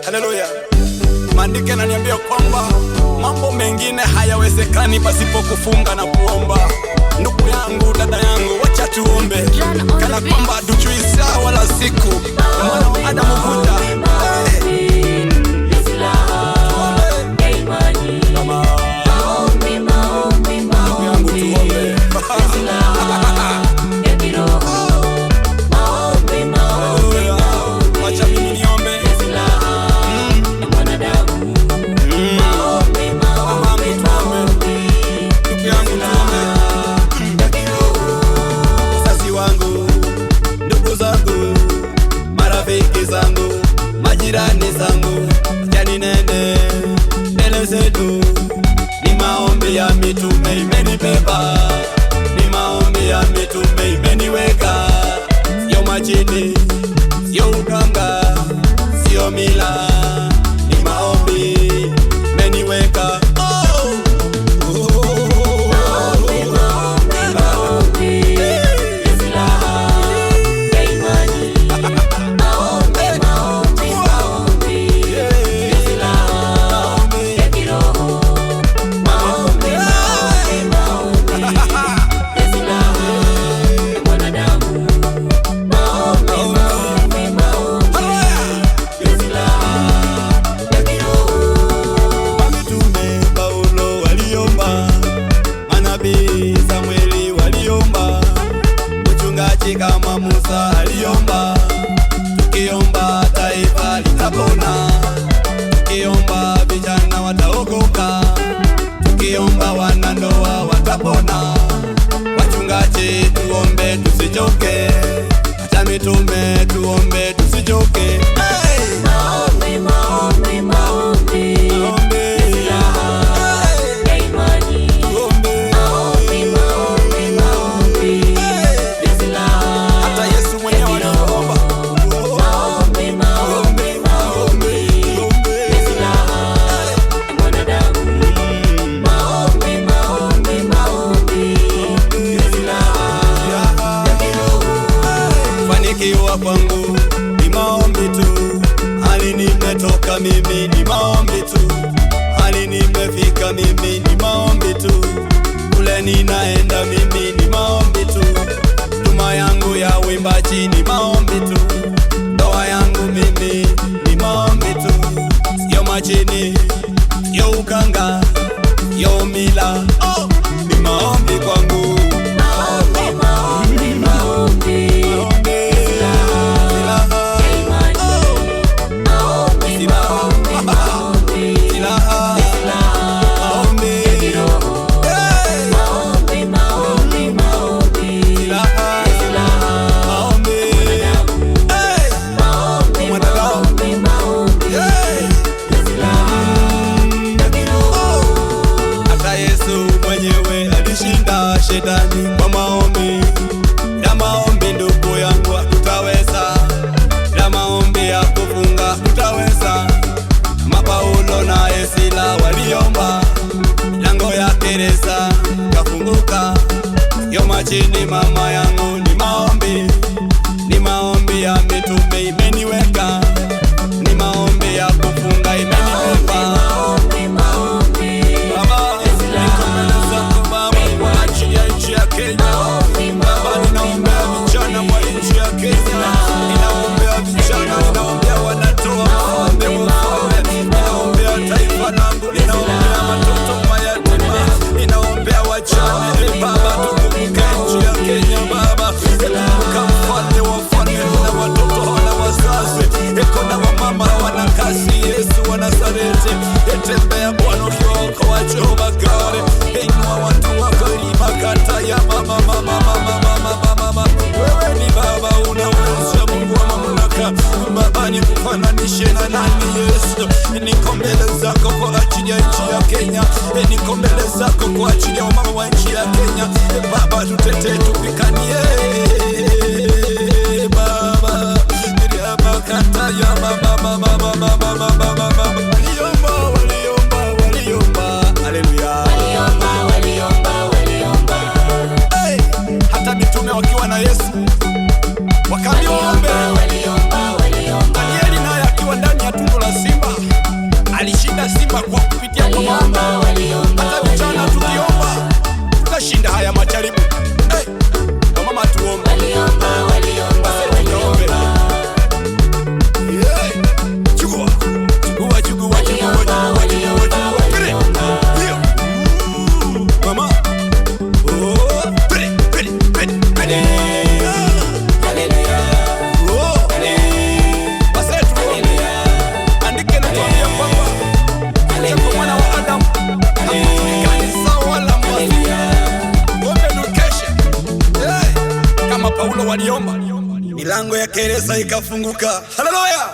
Haleluya. Maandiko yananiambia kwamba mambo mengine hayawezekani pasipo kufunga na kuomba. Ndugu yangu, dada yangu, wacha tuombe, kana kwamba hatujui saa wala siku na mwana wa Adamu kuja. Hey. Ndugu yangu, tuombe. Haleluya. Wacha mimi niombe. Mama yangu tuombe. Ndugu yangu tuombe. Wazazi wangu, ndugu zangu, marafiki zangu, majirani zangu, acha ninene mbele zetu. Ni maombi ya mitume imenibeba, ni maombi ya mitume imeniweka. Sio majini, sio uganga, sio mila, ni maombi imeniweka. Oh! Oh! Mitume Paulo waliomba, manabii Samueli waliomba, mchungaji kama Musa aliomba. Tukiomba taifa litapona, tukiomba vijana wataokoka, tukiomba wanandoa watapona. Wachungaji tuombe tusichoke, hata mitume tuombe tusichoke. Hey! Maombi, maombi, maombi, Tuombe. Hey! ya imani. Tuombe. Maombi, maombi, maombi, Hey! ni silaha Hata Yesu mwenyewe aliomba. Maombi, maombi, maombi, ni silaha ya mwanadamu. Maombi, maombi, maombi, ni silaha ya kiroho. Fanikiwa kwangu ni maombi tu, hali nimetoka mimi ni maombi tu, hali nimefika mimi ni maombi tu, kule ninaenda mimi ni maombi tu, tuma yangu ya uimbaji ni maombi tu, ndoa yangu mimi ni maombi tu, sio majini, sio uganga, sio mila, oh, ni maombi kwangu. Maombi, maombi, maombi, Maombi, silaha, ya imani. Maombi, maombi, maombi, silaha, ni silaha maombi. ya kiroho. Hey! Maombi, maombi, maombi, Silaha, ni silaha maombi. Hey! Maombi, Mwanadamu. maombi, maombi, Hey! ni silaha ya kiroho. Hata Yesu mwenyewe alishinda shetani kwa maombi. Na maombi ndugu yangu tutaweza, na maombi ya kufunga tutaweza. Kama Paulo na Sila waliomba, milango ya gereza kafunguka. Sio majini mama yangu, ni maombi, ni maombi ya mitume imeniweka, ni maombi ya kufunga imenibeba. Maombi, maombi, Baba, niko mbele zako Baba kwa ajili ya nchi ya Kenya. Baba, ninaombea vijana wa nchi ya Kenya, ninaombea vijana, ninaombea wanatoa mfalme wa falme, ninaombea taifa langu, ninaombea watoto mayatima, ninaombea wajane. E Baba, tukumbuke nchi ya Kenya Baba, kumbuka mfalme wa falme, kuna watoto hawana wazazi, eko na wamama hawana kazi. Yesu wa Nazareti, etembea Bwana ukiwaokoa Jehova God, inua watu wako rimakata ya mama mama mama mama mama mama. Wewe ni Baba unaweza, Mungu wa mamlaka. Baba, nikufananishe na nani? Yesu, niko mbele zako kwa ajili ya nchi ya Kenya, niko mbele zako kwa ajili ya wamama wa nchi ya Kenya. Baba, tutetee, tupiganie Baba. Riamakata ya mama mama mama mama mama mama. Waliomba, waliomba, waliomba. Haleluya. Waliomba, waliomba, waliomba. Hey, hata mitume wakiwa na Yesu wakaambiwa waombe. Waliomba, waliomba, waliomba. Danieli naye akiwa ndani Tuliomba kwa kupitia kwa maombi. Waliomba, waliomba, Hata vijana waliomba. tukiomba tutashinda haya majaribu. Hey, wamama tuombe, Waliomba, waliomba, wazee tuombe. waliomba. Yeah. Chukua, chukua, chukua, chukua, Waliomba, chukua, chukua, chukua. Pili. waliomba. Hiyo. Mama. Oh, pili, pili, pili, pili. Ah. Haleluya, Oh. Wazee tuombe. Andike na tuambie kwamba kuja kwa mwana wa Adamu hakujulikani saa wala mwezi. Tuombe tukeshe. Hey, kama Paulo waliomba, milango ya gereza ikafunguka. Haleluya!